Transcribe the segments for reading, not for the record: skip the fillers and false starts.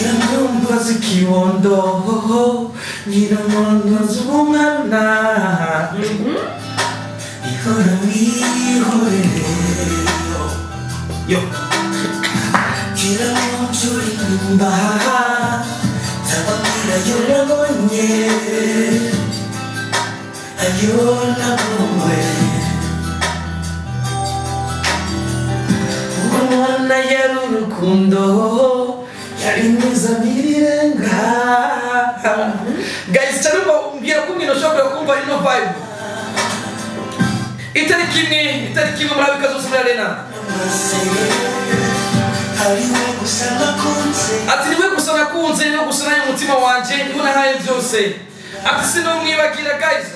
Nyiramubaza ikibondo, nyiramubaza umwana. Ihora mwihorere. Yo. Nyiramucurimba, tababwira ayo nabonye, ayo nabonye. Uwo mwana yari urukundo, yari mwiza birirenga. Guys, cyane umbwira ko umwino ushobora kumva ino vibe. Itariki imwe muri Abika zose muri arena. Ati niwe gusa nakunze, niwe gusa naye umutima wanje, niwe nahaye byose. Ati sinomwibagira, guys.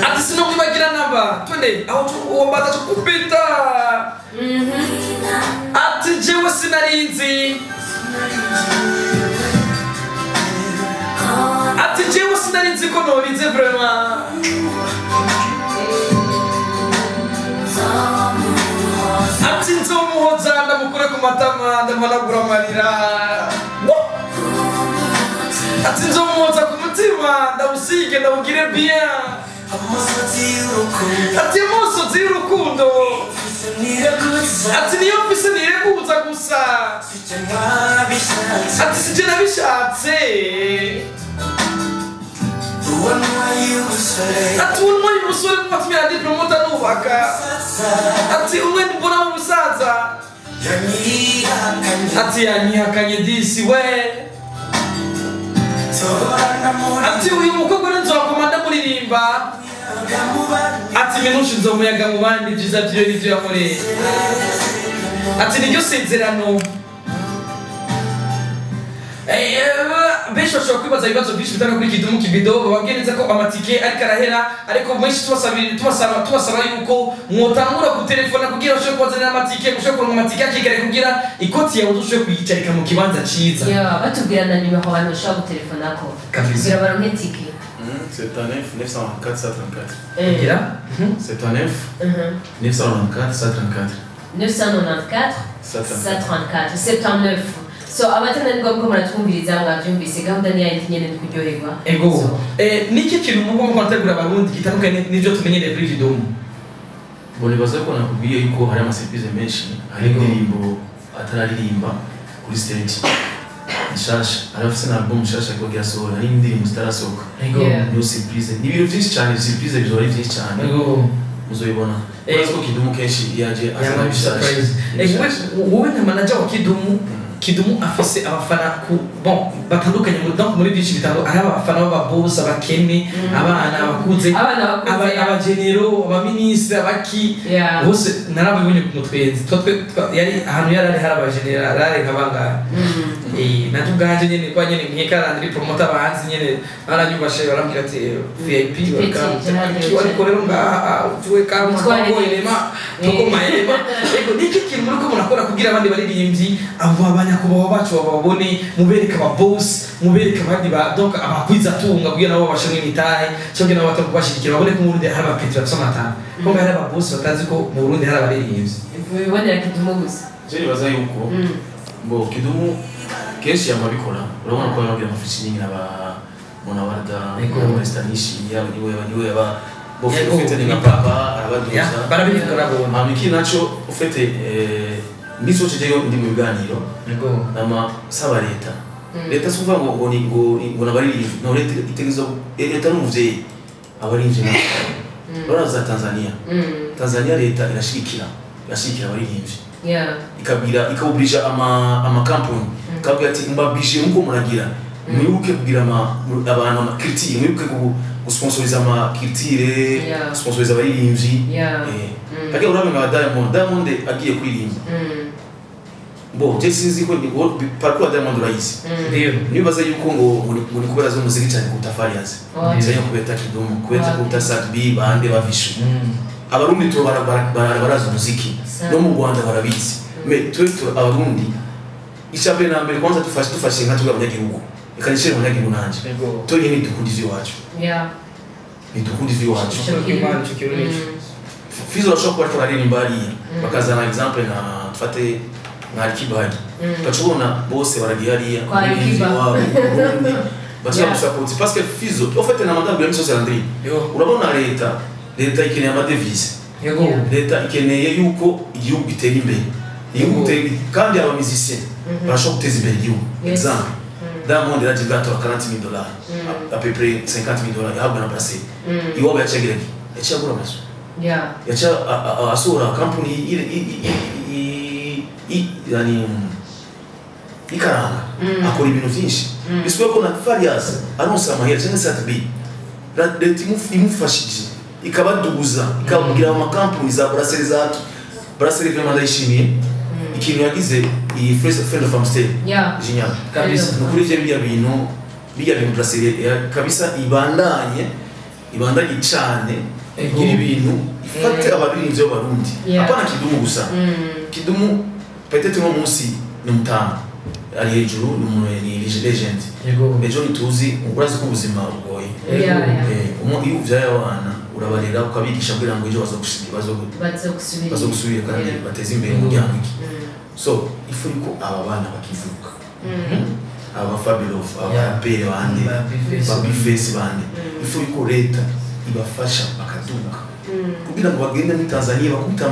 Ati sinomwibagira namba. Twende aho uwo mbata tukupita. Ati jewe sinarinzi. Ati jewe sinarinzi ko norize vraiment. Ati nzomuhoza, ndamukure ku matama, ndamuhanagura amarira. Ati nzomuhoza ku mutima, ndawusige, ndawugire bien. Ati amosozi y'urukundo, ati niyo mfise nireguza gusa. Ati sije nabishatse. Ati uwo musore mwatumye andi promoter nubaka. Ati umwe mbona mu musaza. Ati yanyihakanye disi we. Ati uyu mukobwa nzokoma ndamuririmba. Ati minushe nzomuyaga mu bandi, ibyiza byiwe n'ivyo yankoreye. Ati niryo sezerano. Benshi bashobora kwibaza ibibazo byinshi bitandukanye kuri Kidumu Kibido. Bababwiye neza ko amatike ariko arahera, ariko benshi tubasaba yuko mwotangura gutelefona kugira bashobore kubazanira amatike, mushobore kuronka amatike hakiri kare kugira ikoti yawe uzoshobore kuyicarika mu kibanza ciza. Ya, batubwira na nimero abantu bashobora gutelefonako Kabisa. kugira baronke tike. 79 924 134. Kugira 79 924 134. 994 134 79. So abaterankunga ko muratwumviriza, mwavyumvise, gahunda ni yayindi nyene, ni kuryoherwa. Ego. So, Niki kintu muba mukora abarundi gitandukanye n'ivyo tumenyereye kuri Kidumu? Bon, nibaza ko nakubwiye yuko hari ama surprise menshi, hari Ego. indirimbo atararirimba kuri stage nshasha, hari afise na album nshasha ariko asohora, hari indirimbo zitarasohoka. Ego. Niyo surprise, ni ibintu byinshi cyane, surprise bizoba ari byinshi cyane. Ego. Muzoyibona. Urazi ko Kidumu kenshi iyo aje azana Yama bishasha. surprise. Wowe nka manager wa Kidumu, Kidumu afise abafana ku bon batandukanye muri, donc muri byinshi bitandukanye, ari abafana b'ababosi, abakene, abana, abakuze, Abana, bakuze. Abagenero, abaminisitiri, abaki, bose narabibonye ku mutwenzi. Yari ahantu yari ari, hari abagenerale nka bangahe. Nanje ubwanje nyene kwa nyene nkeka promoter bahanzi nyene baranyubashe, barambwira ati VIP welcome. Petit, Ariko rero ngaha tuwe kama Mutware tuko neza. elema tuko maelema. Ego, niki kintu muriko murakora kugira abandi baririmbyi, abo abanyakubahwa bacu bababone, mubereke aba boss, mubereke abandi ba, donc abakwiza tunga, kugira nabo babashe imitahe cyangwa nabo batari kubashigikira, babone ko mu Burundi hari aba petits bafise amatara, ko hari aba boss batazi ko mu Burundi hari abaririmbyi? Bibonera Kidumu gusa. Je nibaza yuko bo Kidumu kenshi yamabikora, urabona ko yabagira ama featuring n'aba Monawarda, Ego. na Stanishi, yaba niwe yaba bo Ego. ufite ni nka papa arabaduza. Barabivuga nabone. Hama ikindi naco ufite misi yose jeyo ndi mu biganiro nama saba leta. Leta si ukuvuga ngo nabaririmbyi, no, leta itegerezwa, leta n'umuvyeyi abaririmbyi nabo. Urabona za Tanzania, Tanzania leta irashigikira abaririmbyi, ikabwira, ikawubirisha amakampani, ikabwira ati mbabije muko muragira, mwibuke kugira abantu ama culture, mwibuke gusponsoriza ama culture, gusponsoriza abaririmbyi. Kage urabe nka Diamond, Diamond agiye kuririmba, bo je sinzi ko ni parcours ya Diamond urayizi. Ndio. Nibaza yuko ngo ni kubera zo muziki cyane kuruta Farious, cyane kubera Kidumu, kubera kuruta Sat-B, bande bavishu. Abarundi tu barazi umuziki, no mu Rwanda barabizi, mais twe tu abarundi, icya na mbere kwanza dufashe nka twebwe abanyagihugu, reka nishire mu banyagihugu nanje, twe nyine dukunda ivy'iwacu, ntidukunda ivy'iwacu. Ico kintu, ico kintu nico. Fizo arashobora kuba ariko araririmba hariya, bakazana exemple nka dufate nka Kibagi ukacubona bose baragiye hariya Kwa Alikiba. wabo Burundi baca Yeah. gusapoti parce que Fizo en fait na madame Blanche Landry Yo. urabona leta ikeneye amadevise Yego. Yeah. leta ikeneye yuko igihugu gitera imbere igihugu Yego. gitera kandi aba musiciens barashobora guteza imbere igihugu Yes. exemple Diamond yaraje bwatora $40,000 à peu près $50,000 yahabwa na Brasil iwabo yacagira iki yaciye agura amazu Yeah. yaca asohora kampuni yani ikaranga akora ibintu byinshi bisubiye ko na Farias aronse amahera cyangwa se atb leta imufashije ikabaduza ikababwira amakampuni za Brasserie zatu Brasserie vraiment ndayishimiye ikintu yagize iyi friend of Amstel Yeah. génial Kabisa. ni ukuri je bijya bintu Brasserie kabisa ibandanye cyane Ego. igira ibintu ifate abaririmbyi b'abarundi Yeah. apana Kidumu gusa Kidumu peut-être uno munsi ni mutama ari hejuru ni umuntu ni legend Yego. ejo ntituzi urazi ko ubuzima bugoye Yego. Yeah, yeah. Iyo uvyaye abana urabarera ukabigisha kugira ngo ejo Bazogusubira. bazogusubira kandi Yeah. bateze imbere umuryango iki so ifu yuko aba bana bakivuka aba Fabelove aba Yeah. raperi bande Ba Bface. ba Bface bande ifu yuko leta ibafasha bakaduka kugira ngo bagende muri Tanzania bakubita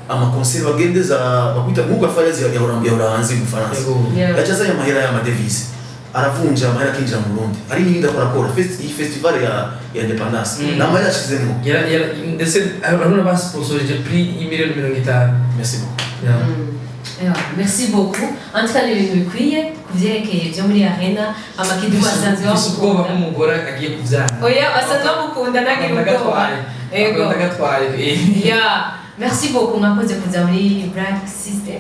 ama concert bagende za bakubita nk'uko Farias yahora hanze mu Faransa Yego. Yeah. yaca azanye amahera y'amadevise aravunja amahera akinjira mu Burundi hari n'ibindi akora iyi festival ya independance ni amahera yashizemo Ndetse haruna basponsorije prix y'imiliyoni 50. Merci beaucoup. Yeah. Yeah, merci beaucoup. En tout cas, ni ibintu bikwiye ku vyerekeye byo muri arena amakidumu asanzwe Mfise ubwoba bamukunda. nk'umugore agiye kuvyara. Oya, basanzwe bamukunda nagira ubwoba. Ndagatwaye. Ego. Ndagatwaye. Yeah. Merci beaucoup mwakoze kuza muri Black System.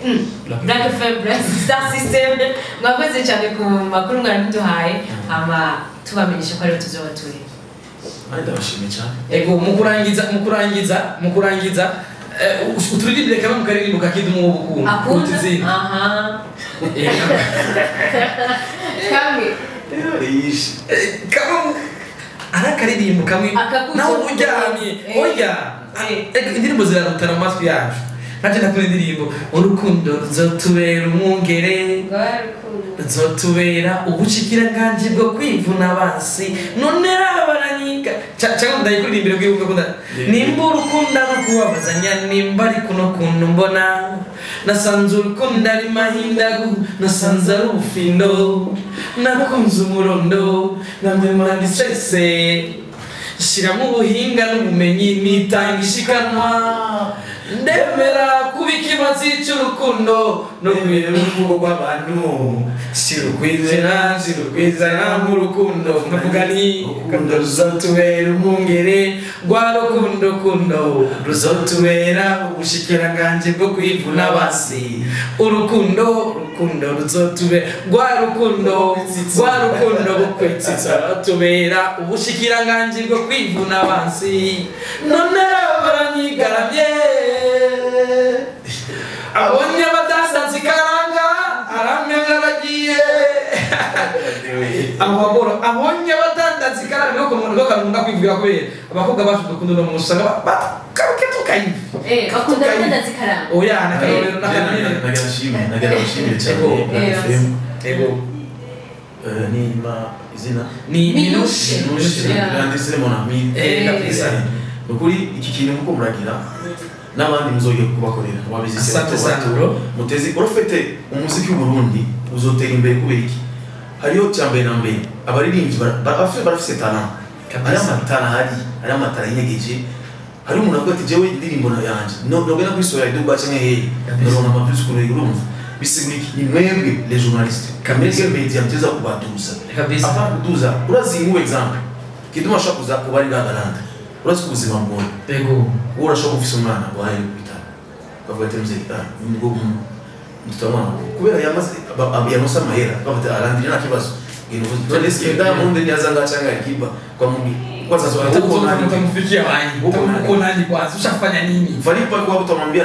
Black FM, Black Star System. Mwakoze cyane ku makuru mwari muduhaye. Ama tubamenyesha ko ariho tuzoba turi. Nanjye ndabashimiye cyane. Ego mukurangiza uturirimbire kamwe mu karirimbo ka Kidumu w'ubukungu. Akunda? Kuruta izindi. Aha. Kamwe. Yishe. Kamwe ari akaririmbo kamwe Akakuzo. naho uryamye oya indirimbo zirarutana mu matwi yacu nanje ndakunda indirimbo urukundo ruzotubera umwungere ruzotubera ubushikiranganje bwo kwivuna abansi none rabaranyiga cyangwa ndayikuririmbire bwibuka kunda nimba urukundo ari ukubabazanya nimba ari kuno kuntu mbona nasanze urukundo ari mahindagu nasanze ari ubufindo nakunze umurondo namwe murandisese shiramo ubuhinga n'ubumenyi nitanga ishikanwa ndemera kuba ikimazi cy'urukundo no kubera uruvugo rw'abantu shirukwizera nk'urukundo ndavuga ni urukundo ruzotubera umwungere rwa rukundo kundo ruzotubera ubushikiranganje bwo kwivuna basi urukundo rukundo ruzotubera rwa rukundo bukwitsitsa rutubera ubushikiranganje bwo kwivuna basi none baranyigaramye abonye abadasanze ikaranga aramenya aragiye abagoro abonye abadandaza ikaranga niko kantu kwivugira kubera abakobwa bacu dukunda no musanga bakaruke tukayiva Bakunda abadandaza ikaranga. Oya nakarorero nakanene Nagira nshimire cyane FM. Ego. Ni ma izina ni Minouche. Minouche grandissez mon ami. Kabisa. Nukuri iki kintu muko muragira n'abandi muzogiye kubakorera wabizi Asante sana bro. Mutezi urafite umuziki w'u Burundi uzotera imbere kubera iki hariyo cyambere na mbere abaririmbyi barafise talent hari amatara hari amatara yinyegeje hari umuntu avuga ati jewe indirimbo na yanje nogenda kwisohora iduba canke hehe noronka amaviews kure urumva bisigura iki ni mwebwe les journalistes mwebwe media muteza kubaduza Kabisa. apana kuduza urazi nk'ubu example Kidumu ashobora kuza kuba ari Gagaranda urazi ko ubuzima bugoye Ego. wowe urashobora gufisa umwana wahaye ku bitaro ukavuga ati mzee nibwo mtoto kubera yamaze yanose amahera bavuga arandira nta kibazo none se Diamond ntiyazanga cyangwa Alikiba kwa mugi kwanza sio huko nani utamfikia wapi huko nani kwanza ushafanya nini Falipa kwa utamwambia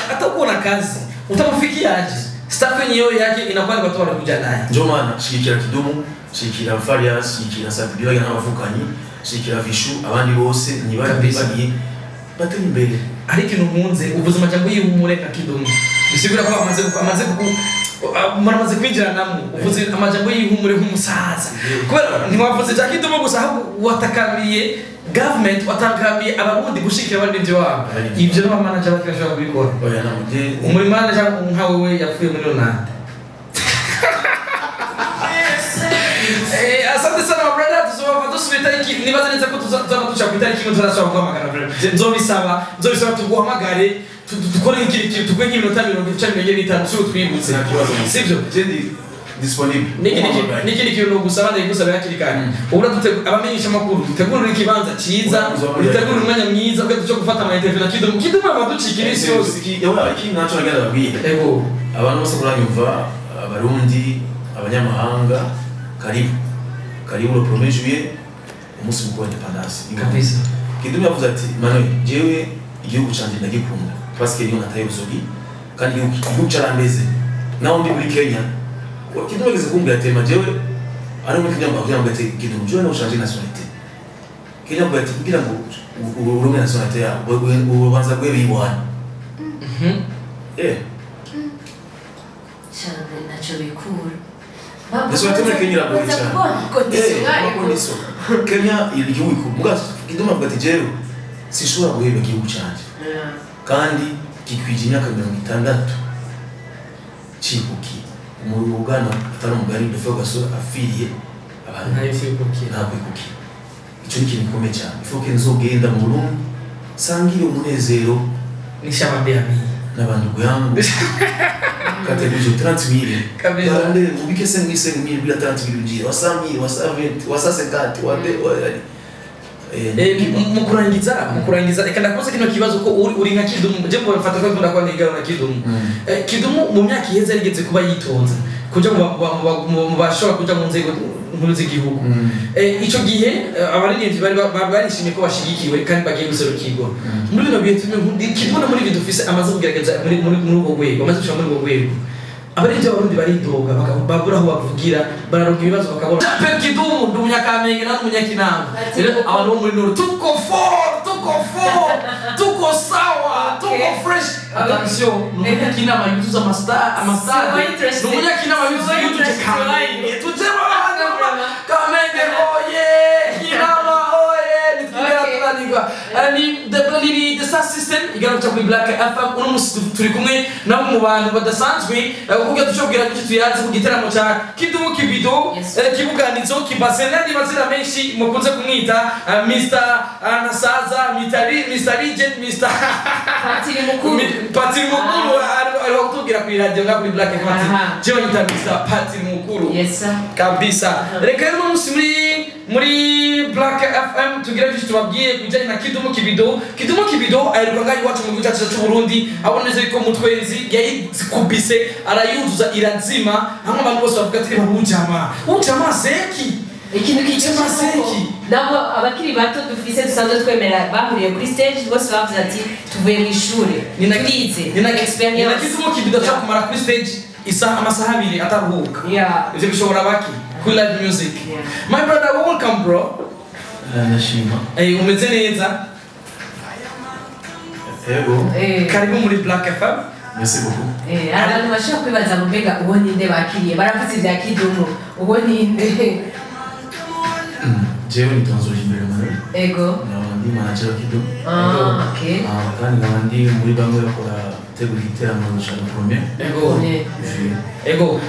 hata uko na kazi utamfikia aje staff yenyewe yake inakuwa ni watu wanakuja naye ndio maana shigikira Kidumu shigikira Farias shigikira Sat-B n'abavukanyi shigikira Vishu abandi bose ni bagiye batari imbere ariko ikintu nkunze ubuzima cyangwa yihumure nka Kidumu Bisigura ko amaze muramaze kwinjira namwe uvuze amajambo y'ihumure nk'umusaza kubera ntiwavuze cya Kidumu gusa ahubwo watakamiye government, watakamiye abarundi gushikira abaririmbyi wabo. Ibyo n'abamanager bake bashobora kubikora. Oya namuje Umuri manager nka wewe yapfuye muri Ronaldo. Asante sana my brother, tuzova dusubira itariki nibaza neza ko tuzava duca ku itariki imwe tuzashobora guhamagara brother. Nzobisaba tuguhamagare dukore nk'ikindi kintu tuguhe nk'iminota 45 twibutse. Sivyo? Je ndi disponible. N'ikindi kintu nogusaba ndagusaba hakiri kare. Ubura abamenyesha amakuru dutegurire ikibanza cyiza, dutegurire umwanya mwiza kuko duce gufata ama interview na Kidumu. Kidumu amaducika iminsi yose. Ikindi naco nagenda babwira. Ego. Abantu bose kuranyumva, abarundi, abanyamahanga, karibu. Karibu le 1er juillet, umunsi mukuru wa independance. Kabisa. Kidumu yavuze ati Manuel, jewe igihugu canje ndagikunda parce que niyo nataye ubusogi kandi igihugu carandeze. Naho ndi muri Kenya, Kidumu yageze kumbwira ati jewe ari muri Kenya mbabwira ngo ati Kidumu jewe nawe ushanje nationalité. Kenya mbabwira ati kugira ngo uronke nationalité yawe ubanza guheba iwanyu. Cyane ntacyo bikura. Nationalité muri Kenya iragoye cyane. Kenya iri igihugu muga Kidumu avuga ati jewe sinshobora guheba igihugu canje kandi gikwije imyaka 60 cikukiye. Umurugano atari umugari ndefe gasura afiriye abantu ntakwikukiye. Icyo ni ikintu gikomeye cyane. Ifuke nzogenda mu Burundi sangire umunezero nishabambia mimi n'abantu yangu kateguje 30,000 kabisa. Barande ubike 5,000 bila 30,000 njira wa 100,000 wa 70 wa 50 wa mu kurangiza reka ndakubaza kino kibazo ko uri nka Kidumu. Je mfata ko nkunda kwa na Kidumu. Kidumu mu myaka iheze yarigeze kuba yitonze kuja mu bashobora kuja mu nzego nkuru z'igihugu. Ico gihe abaririmbyi bari barishimye ko bashigikiwe kandi bagiye guserukirwa. Muri bino bihe turimo Kidumu muri ibyo dufise amaze kugerageza muri ubwo rwego, amaze gushika muri ubwo rwego. Abaririmbyi b'abarundi baridoga bakabura aho bavugira, bararonka ibibazo bakabona. Jean Kidumu ndi umunyakamenge na umunyakinama. Abantu bo muri Nord tuko fort, tuko fort, tuko sawa, tuko fresh. Attention, ni umunyakinama yuzuza amastar. Ni umunyakinama yuzuje Kamenge. Tuje Kamenge oye, Kinama oye, nitwigera tunanirwa. Ni the Star System igarutse kuri Black FM. Uno musi turi kumwe nabo mu bantu badasanzwe kugira dushobora kugira tuyaze ku gitaramo cya Kidumu Kibido, Kibuganizo, Kibase n'andi mazina menshi mukunze kumwita Mr Nasaza, Mr Legend, Mr Patiri Mukuru. Patiri Mukuru ari kutubwira kuri radio nga kuri Black FM ati jewe nyita Mr Patiri Mukuru. Yes sir. Kabisa. Reka rero uno musi muri Black FM tugira byinshi tubabwiye kubijyanye na Kidumu Kibido. Kidumu Kibido aheruka ngaho iwacu mu gihugu cyacu cy'u Burundi, aboneze ko mutwenzi yayikubise arayuzuza irazima, hamwe abantu bose bavuga ati ujama seki ikintu kicamaseki. Nabo abakiri bato dufise dusanzwe twemera bahuriye kuri stage bose bavuze ati tuvuye mu ishure turize experience. Ni na Kidumu Kibido cyo kumara kuri stage isaha amasaha abiri ataruhuka. Ivyo bishobora baki kuri live music. My brother, welcome bro. Ndashima. Umeze neza? Ego. Karibu muri Black FM. Merci beaucoup. Abantu bashobora kwibaza ngo mbega uwo ninde bakiriye, baravuze ibya Kidumu, uwo ninde? Jewe ni Tanzo Imbere Manuel. Ego. Nkaba ndi manager wa Kidumu. Okay. Kandi nkaba ndi muri bamwe bakora gutegura igiteramo cya Premier. Ego. Ego.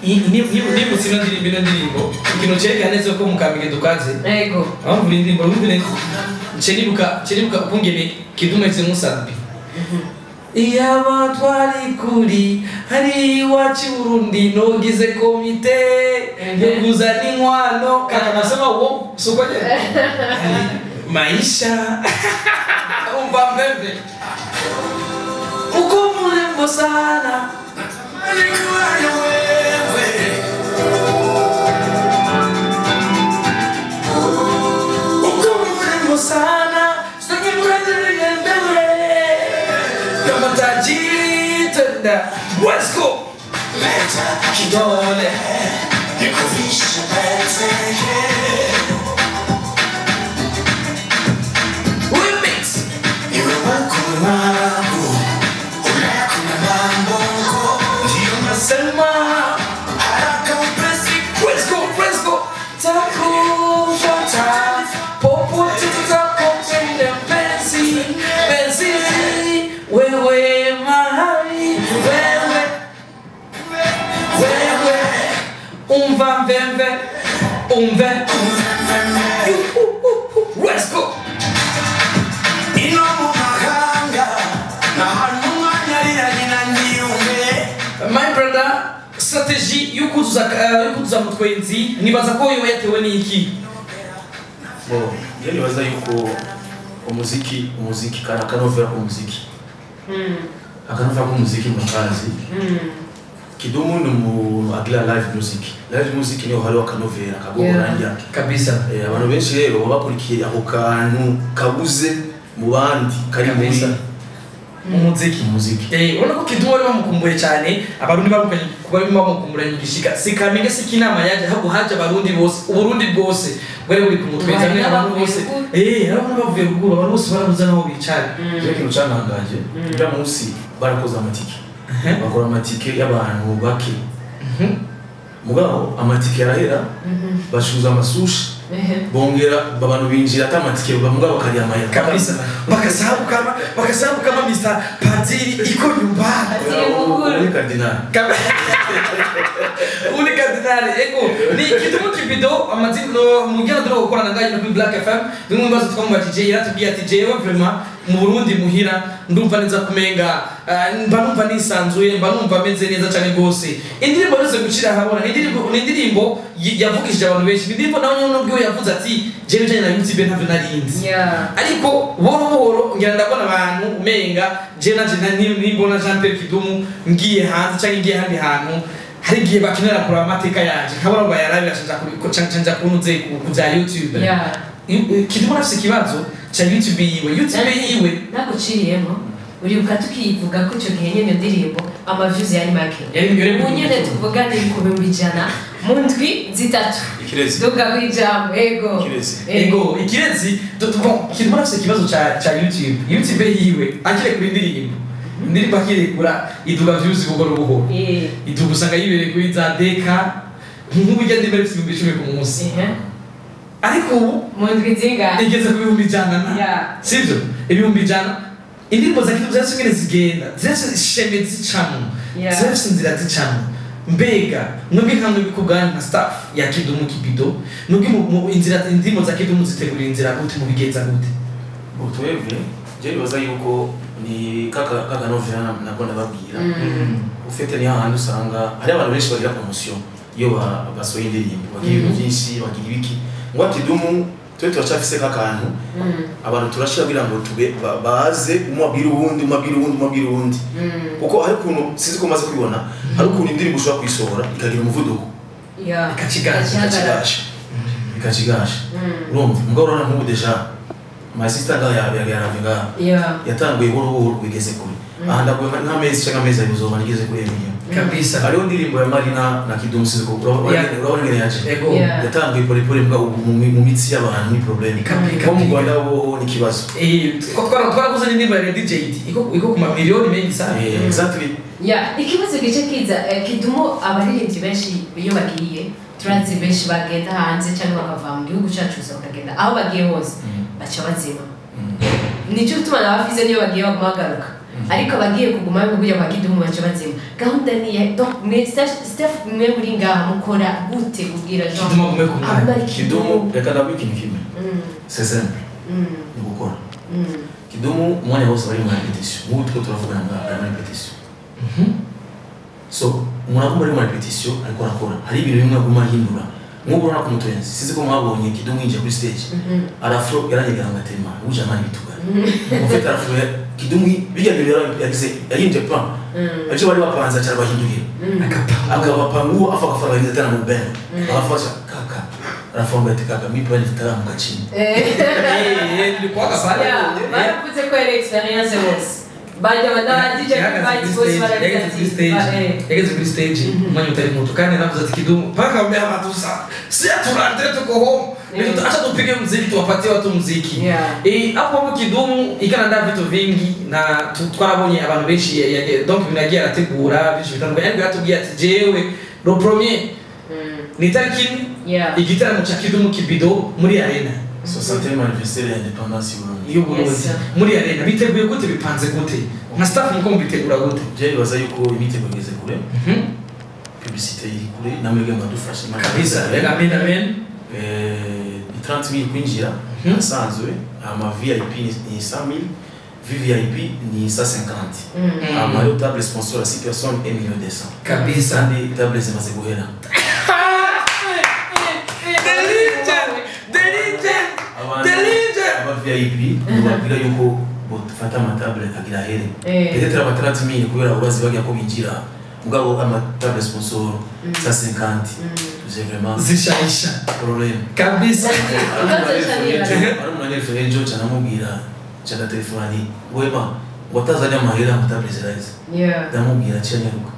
Nibutse ino ndirimbo ikintu cyerekana neza ko Mukamenge dukaze. Ego. Aho mvura indirimbo urumva nce nibuka ukungene Kidumu yahise musabi. Iyaba twari kuri hari iwacu i Burundi nogize komite yo kuzana inkwano. Kaka nasema uwo soko je maisha umva mbembe uko murembo sana. Uko murembo sana Let's go. Kidole Remix. Umva mvemve umve. Let's go. Ino mu mahanga n'ahantu umwanya riragina ngiyumve. My brother, strategy y'ukuzuza mutwenzi nibaza ko yoba yatewe n'iki? Bo, je nibaza yuko umuziki kana akanovera k'umuziki. Akanovera k'umuziki mu kazi. Kidumu ni umuntu agira live music. Live music niyo hariho akanovera kagoranja. Kabisa. Abantu benshi rero baba bakurikiye ako kantu kabuze mu bandi kari muri Kabisa. Umuziki. Umuziki. Urabona ko Kidumu bari bamukumbuye cyane, abarundi bamukanye kuba barimo bamukumburanye igishika. Sikamenge sikinama yaje ahubwo haje abarundi bose, uburundi bwose bwari buri kumutwenza Hari hamwe abantu bose. Abantu bavuye ruguru, abantu bose barabuze naho bicara. Je kintu cantangaje, uriya munsi barakoze amatike. Bakora amatike y'abantu bake. Mugabo amatike yarahera, bacuruza amasushi, bongera abantu binjira ata amatike, mugabo bakarya amahera. Kabisa. Bakasahabu kama Mr. Padiri iko nyumbani. Padiri mukuru. Uri kardinali. Uri kardinali. Ego, ni Kidumu Kibido amazina mugenda dore gukorana ngaje kuri Black FM. Bimwe mu bibazo twamubajije yaratubwiye ati jewe vraiment mu Burundi muhira ndumva neza kumenga mba numva nisanzuye, mba numva meze neza cyane gose. Indirimbo yose gucira habona ni indirimbo yavugishije abantu benshi. Ni indirimbo nawe nyine ubwiwe yavuze ati jewe njanye na YouTube ntavyo narinzi. Ariko buhoro buhoro ngira ndabona abantu umenga je nanje nimbona Jean Pierre Kidumu ngiye hanze cyangwa ngiye handi hantu hari igihe bakenera kuraba amateka yanje nkabona ngo bayarabira canja kunuze ku bya YouTube. Kidumu arafise ikibazo cha YouTube yiwe. YouTube yiwe naguciriyemo uribuka tukivuga ko icyo gihe nyene ndirimbo ama views yari make. Yari Ubu nyene tuvuga ni ku 100,000 mu ndwi zitatu. Ikirezi. Duga kwijambo ego. Ikirezi. Ego ikirezi. Bon, Kidumu arafise ikibazo cha YouTube. YouTube yiwe akire kuri indirimbo. Indirimbo akirekura iduga views buhoro buhoro. Iduga usanga yibereye kuri za deka nk'ubu ugenda imbere ifite 10,000 ku munsi. Ariko ubu Mu ndwi zingahe? igeze ku 100,000 Sivyo? 100,000. Indirimbo za Kidumu zose ingene zigenda, zose sheme zicamwo, zose inzira zicamwo. Mbega mwebwe nka mwebwe ku bwanyu nka staff ya Kidumu Kibido, mwebwe mu inzira indirimbo za Kidumu zitegurira inzira gute, mubigenza gute? Bo twebwe je nibaza yuko ni kaka novera nabwo ndababwira. Ufite ni hahandi usanga hari abantu benshi bagira promotion iyo basohoye indirimbo, bagira ibintu byinshi, bagira ibiki. Ngo Kidumu twe turacafise kakantu abantu turashira kugira ngo tube baze umwe abwira uwundi, umwe abwira uwundi, umwe abwira uwundi. Kuko hari ukuntu sinzi ko maze kubibona, hari ukuntu indirimbo ushobora kuyisohora ikagira umuvuduko. Ikacigasha. Ikacigasha. Urumva mugabo urabona nk'ubu deja my sister ngaha yaravuga yatanguye buhoro buhoro bigeze kure. Aha ndaguye nk'amezi cyangwa amezi abiri uzoba nigeze kuri Emilio. Kabisa. Hariho indirimbo ya Marina na Kidumu sinzi ko urabona ingene yaje. Ego. Yatanguye pole pole mbwa ubu mu mitsi y'abantu ni problem. Nko mu Rwanda bo ni ikibazo. Twaravuze n'indirimbo ya DJ iko ku mamiliyoni menshi sana. Exactly. Ikibazo gice kiza Kidumu abaririmbyi benshi iyo bagiye turazi benshi bagenda hanze cyangwa bakava mu gihugu cyacu bakagenda aho bagiye hose baca bazima. Nicyo gituma n'abafize niyo bagiye baguma. Ariko abagiye kuguma mu buryo bwa Kidumu baca bazima. Gahunda ni ya donc mwe staff mwe muri ngaha mukora gute kubwira Jean Kidumu agume ku mwanya? Kidumu reka ndabwira ikintu kimwe. C'est simple. Ni gukora. Kidumu umwanya wose bari mu repetition. Nk'ubu turiko turavugana ngaha bari muri repetition. So umuntu aguma ari muri repetition ariko arakora. Hari ibintu bimwe aguma ahindura. Nk'ubu urabona ku muturenzi sinzi ko mwabonye Kidumu yinjiye kuri stage. Arafro yaranyegera ngatema uje amani bitugana. Ufite arafro Kidumu bijya bintu yagize yahinje plan. Aje bari bapanza cyane bahindurira. Akabapangua afa akafaranga tena mu bendo. Akafasha kaka. Arafunga ati kaka mi plan ifitara mu gacini. Nilikuwa pale. Baravuze ko yari experience bose. Bajya bana DJ bari bose baragize. Yageze kuri stage umwanya utari muto kandi navuze ati Kidumu paka mbea matusa. Si aturante tuko home. Acha tupige muziki tuwapatie watu muziki. Hapo hapo Kidumu ikananda vitu vingi na twarabonye abantu benshi donc binagiye arategura byinshi bitandukanye ariko yatubwiye ati jewe le premier ni tariki igitaramo cha Kidumu Kibido muri arena. 60e anniversaire ya independence y'Uburundi. Y'Uburundi. Muri arena biteguye gute bipanze gute? Nka staff muko mubitegura gute? Je nibaza yuko imyiteguro igeze kure. Publicité iri kure namwebwe mwadufashe Kabisa. Amen amen. Ni 30 000 kwinjira asanzwe, ama VIP ni 100 000, VVIP ni 150, ama yo table sponsor à 6 personnes 1 million 200. Kabisa. Kandi table zimaze guhera. The legend, the legend, the legend. Aba VIP mubabwira yuko bofata amatable agira here. Peut-être aba 30 000 kubera urazi bagira ko binjira, mugabo amatable sponsor 150 c'est vraiment zishaisha problème. Kabisa. Ari umuntu anelefone ejo, canamubwira cagatelefoni wema ngo atazanye amahera ngo table ziraheze. Ndamubwira ciyanyaruka.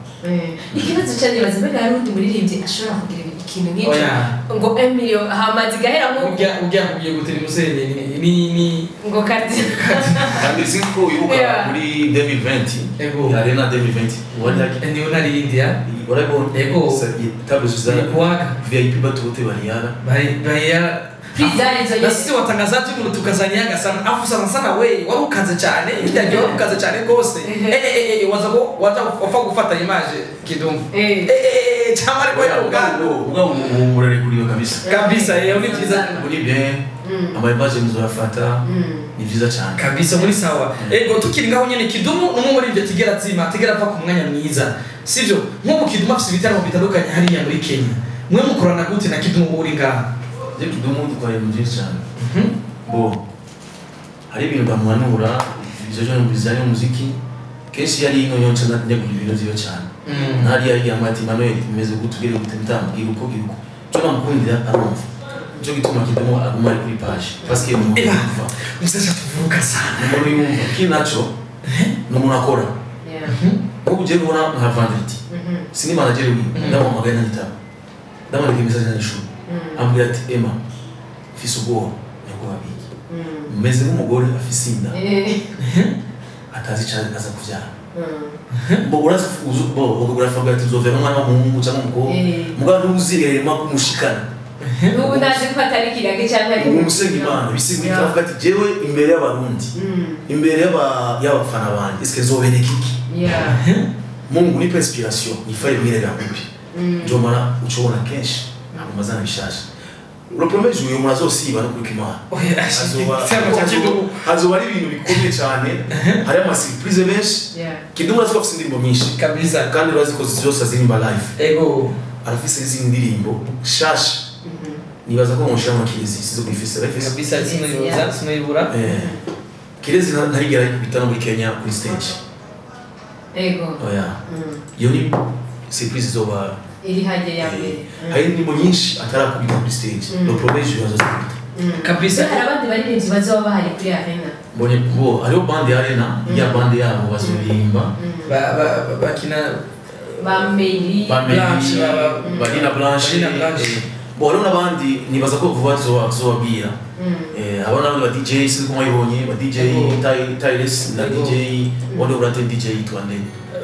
Ikibazo cyane nibaza, mbega hari undi muririmbyi ashobora kugira ikintu nk'icyo Oya. ngo 1 million hamaze igahera nk'uko? Ujya kugiye gutera umusenyi ni Ngo kati. Kandi sinzi ko wibuka muri 2020 Ego. Arena 2020 wari haki. Ni unari India. Warabonye? Ego. Table zizara Ilikuwaka. VIP batu wote baliara. Baya. Pizza izo Na nyene. sisi watangazaji mu tukazanyaga sana, afu sana sana we wari ukaze cyane hirya gihe, wari ukaze cyane rwose. Waza ko waza wafa gufata image Kidumu. Cyangwa ariko uganda. Mugabo murarekuriwe kabisa. Kabisa, ni byiza. Muri bien ama image muzoyafata, ni vyiza cyane. Kabisa, muri sawa. Ego, tukiri ngaho nyene, Kidumu numwe muri ibyo tigera zima tigera ava ku mwanya mwiza, sivyo? Nk'ubu Kidumu afise ibitaramo bitandukanye hariya muri Kenya, mwe mukorana gute na Kidumu uri ngaha? Je Kidumu dukora ibintu byinshi cyane. Bo hari ibintu bamuhanura ivyo byo bijyanye n'umuziki. Kenshi yari ino yonca ndegura ibintu vyiwe cyane. Ntari yari ati Manuel bimeze gute, ugere gute, mutambwira uko gira uko cyo namukundira arumva. Nico gituma Kidumu aguma ari kuri page parce que umuntu Eba. yumva. Msasa tuvuka sana. Umuntu yumva ikindi naco ni umuntu akora. Nk'ubu ugiye kubona nka vendredi, sini manager wiwe, ndamuhamagaye ntanyitaba, ndamwandika message ntanyishura, ambwira ati Emma, mfise ubwoba nyakubahwa biki, meze nk'umugore afise inda atazi icyo aza kubyara. Bo urazi bo uravuga ati uzovera umwana w'umuhungu cyangwa umukobwa, mugabo ntuzirema kumushikana. N'ubu ntazi ko atari ikirage cyangwa ari Ubu musenga Imana bisigura ikavuga ati jewe imbere y'Abarundi, imbere y'abafana banje, eske nzobereka iki? Mungu nipe inspiration nifanye bimwe byakupi. Ndio maana ucobona kenshi ntabwo mazana bishasha. Le premier jour umuntu azosiba no kuri Imana. Oya. Azoba Igitaramo cya Kidumu. Azoba ari ibintu bikomeye cyane, hari ama surprise menshi. Kidumu urazi ko afise indirimbo nyinshi. Kabisa. Kandi urazi ko zose aziririmba live. Ego. Arafise izindi ndirimbo shasha, nibaza ko mushira Kirezi sizo kuyifise arafise. Kabisa, sinayibura sinayibura. Kirezi ntarigera yikubita no muri Kenya kuri stage. Oya, iyo ni surprise izoba Iri hajye ya mbere. Hari indirimbo nyinshi atarakubita kuri stage, le premier jour azozikubita. Kabisa. Hari abandi baririmbyi bazoba bahari kuri arena? Mbonye bo hariho bande ya arena, ya bande yabo bazoririmba. Bakina ba Meli. Ba Meli, Blanche, Balina Blanche. Balina Blanche. Bo hariho n'abandi nibaza ko vuba tuzobabwira. Abo n'abandi ba DJ, sinzi ko mwabibonye, ba DJ Ego. Tyles na Ego. DJ wandi urate DJ yitwa nde?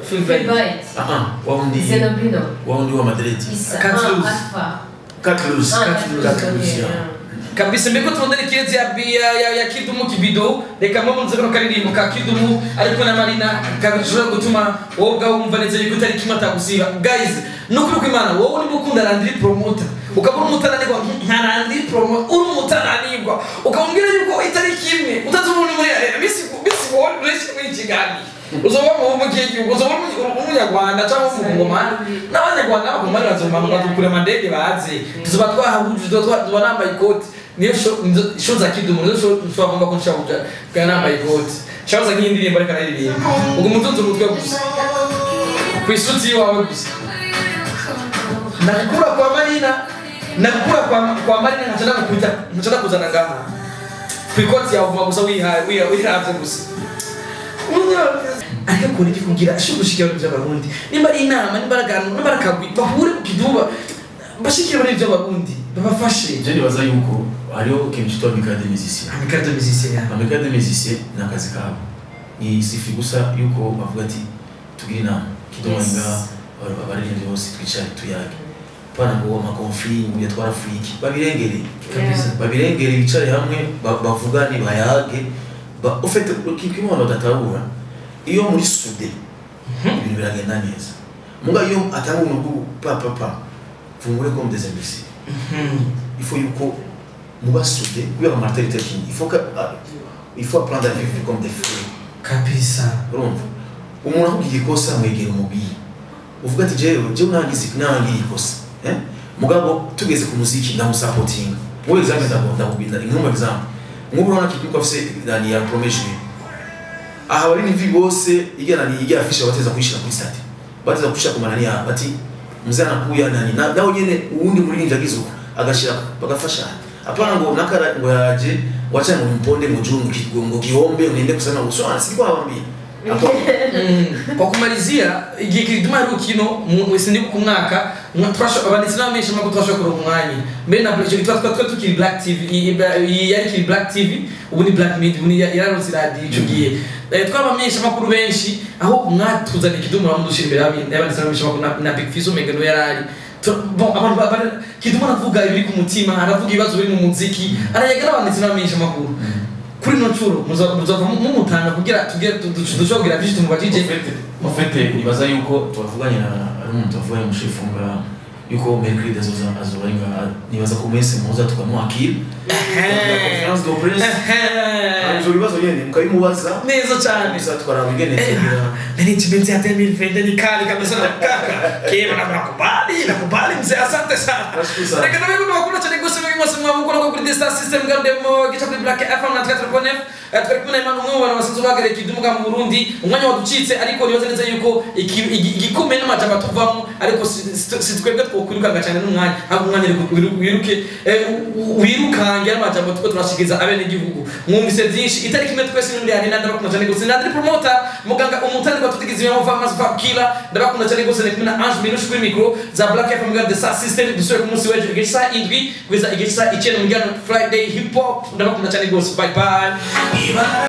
Full Vibe. Bright. Ah ah, wa wundi Zenobino. wa wundi wa Madrid. Isa. Cat Loose. Alpha. Cat Loose. Ah, Cat Cat Loose, Loose, okay, yeah. Kabisa, mbeko turondere Kirezi ya Kidumu Kibido. Reka mwe munze kano karirimbo ka Kidumu ariko na Marina gashobora gutuma wowe ubwawe wumva neza yuko utari kimwe atagusiba. Guys, nukuri kw'Imana, wowe urimo ukunda Landry Promoter, ukaba uri umutananirwa nka Landry Promoter, uri umutananirwa ukamubwira yuko itariki imwe utazobona uri muri arena bisi bisi, wowe uretse muri iki kiganiro uzoba mu gihugu, uzoba uri umunyarwanda cyangwa umukongomani, n'abanyarwanda n'abakongomani bazomanuka dukure amadege baze, tuzoba twahahuje, tuzoba nambaye ikoti. Niyo show za Kidumu nizo show nshobora kumva ko nshobora kuja kuja nambaye ikoti. Shabuza nk'iyi ndirimbo ariko araririmba, ubwo umutunzi umutwe gusa ku isuti iwawe gusa. Nakura kwa Marina, nakura kwa Marina, nkaca ndagukubita, nkaca ndakuzana ngaha ku ikoti yawe uguma gusa wihaye wiravye gusa. Ariko kure iki kugira ashobora gushikira ibyo by'Abarundi, nimba ari inama, nimba ari akantu, nimba ari akagwi, bahure ku Kidumu bashikire muri ibyo by'Abarundi babafashe. Je nibaza yuko hariho ikintu cyitwa Amicale des musiciens. Amicale des musiciens. Amicale des musiciens ni akazi kabo, ni sifi gusa yuko bavuga ati tugire inama Kidumu ngaha, abaririmbyi bose twicare tuyage, pana ngo ama conflit ngo yatwara iki, babirengere. Kabisa. Babirengere, bicare hamwe, bavugane, bayage. Ufite kimwe abantu badatahura, iyo muri sude ibintu biragenda neza. Muga iyo atanga ubuntu pa pa pa, vous mourrez comme des imbéciles. Il faut yuko mubasude kubera Martin Luther King. Il faut que il faut apprendre à vivre comme des frères. Kabisa. Urumva umuntu akubwiye ikosa mwegera umubwiye uvuga ati jewe jewe nangize nangira ikosa eh mugabo tugeze ku muziki ndamusapotinga. Wowe example ndakubwira nk'umu example nk'ubu urabona Kidum afise nani ya promesse aha bari ni bose igana ni ijya afisha bateza kwishira kuri stade bateza kwishira ku manani ya bati muzana kuya nani nawe nyene uwundi muri ninja gizuko agashira bagafashana. Apana ngo nakara ngo yaje wacha ngo mponde ngo jungu ngo gihombe unaende kusana ngo swana sikuwa wambia. Kwa kumalizia igihe Kidum ari ukino sindibuka umwaka abanditsi n'abamenyesha amakuru twashoboye kuronka umwanya mbere na icyo gitwa twari tukiri Black TV yari kiri Black TV ubu ni Black Media ubu yararutse radiyo icyo gihe twabamenyesha amakuru benshi aho mwatuzaniye Kidum muramudushira imbere y'abanditsi n'abamenyesha amakuru na Big Fizzo umenga niwe yarari. Bon, abantu Kidum aravuga ibiri ku mutima, aravuga ibibazo biri mu muziki, arayaga n'abanditsi n'abamenyesha amakuru. Kuri no curo muzava mumutanga kugira tugere dushobora kugira byinshi tumubajije. En fait nibaza yuko twavuganye na umuntu tuvuganye mushifunga yuko mercredi azoza azorenga nibaza ko mwese muza tukamwakira conference de presse ivyo bibazo nyene mukabimubaza neza cyane gusa twarabigene kugira management ya 2020 ni kali kabisa na kaka kema na nakubali mzee, asante sana. Reka nawe kuna cyane gose mwe mwese mwamukora ko kuri The Star System gande mo gica kuri Black FM na 4.9 twari kumwe na Emmanuel umwe mu bantu basanzwe bahagarariye Kidum mu Burundi. Umwanya waducitse ariko nibaze neza yuko igikomeye n'amajambo atuvamo ariko si twebwe twokwirukanga cyane n'umwanya ahubwo umwanya wiruke wirukange n'amajambo tuko turashikiza abenegihugu. Mwumvise byinshi itariki imwe twese n'undi hari ndabakunda cyane gose na promoter muganga umutandi batugize ibyo farmers killer ndabakunda cyane gose ni kumwe na Ange Minouche kuri micro za Black FM the Star System dusubire ku munsi w'ejo igihe saa 7 kugeza igihe saa 9 mu Friday hip hop ndabakunda cyane gose bye bye.